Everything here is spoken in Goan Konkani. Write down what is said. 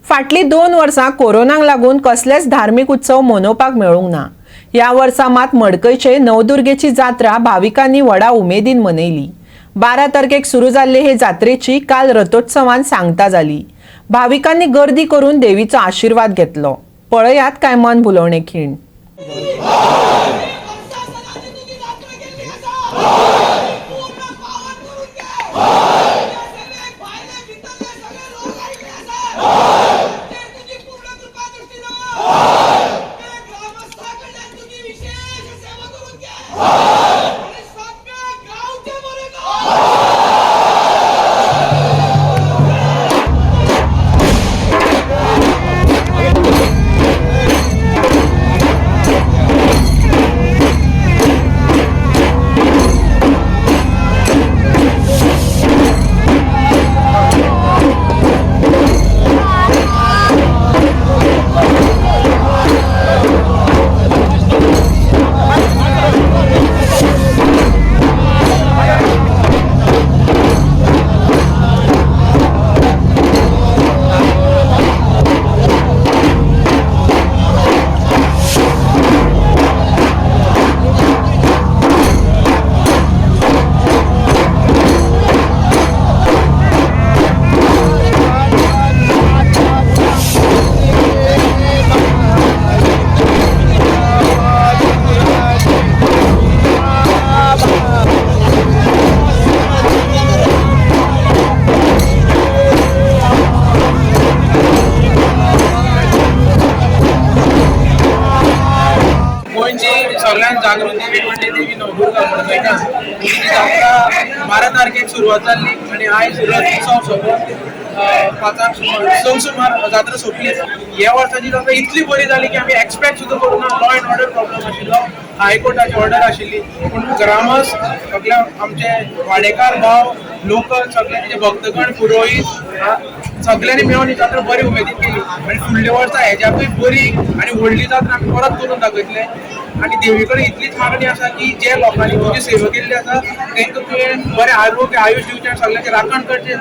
फाटलीं 2 वर्सां कोरोनाक लागून कसलेच धार्मीक उत्सव मनोवपाक मेळूंक ना. ह्या वर्सा मात मडकयचे नवदुर्गेची जात्रा भाविकांनी व्हडा उमेदीन मनयली. 12 तारखेक सुरू जाल्ले हे जात्रेची काल रथोत्सवान सांगता जाली. भाविकांनी गर्दी करून देवीचो आशीर्वाद घेतलो. पळयात काय मन भुलोवणे खीण. गोंयची सगळ्यांत जागृत देवी म्हणजे देवी नवदुर्गा मडकयता. ही जात्रा 12 तारखेक सुरवात जाल्ली आनी आयज रथोत्सव सोंपून 5 सुमार 6 सुमार जात्रा सोंपली. ह्या वर्साची जात्रा इतली बरी जाली की आमी एक्सपेक्ट सुद्दां करूं ना. लॉ एंड ऑर्डर प्रॉब्लम आशिल्लो, हायकोर्टाची ऑर्डर आशिल्ली, पूण ग्रामस्थ सगळे आमचे वाडेकार भाव, लोकल सगळे तेजे भक्तगण, पुरोहीत सगळ्यांनी मेळून ही जात्रा बरी उमेदीन केली आनी फुडल्या वर्सा हेज्याकूय बरी आनी व्हडली जात्रा आमी परत करून दाखयतले. आनी देवी कडेन इतलीच मागणी आसा की जे लोकांनी तुजी सेवा केल्ली आसा तांकां तुवें बरें आरोग्य आयुश दिवचें आनी सगळ्यांची राखण करचें.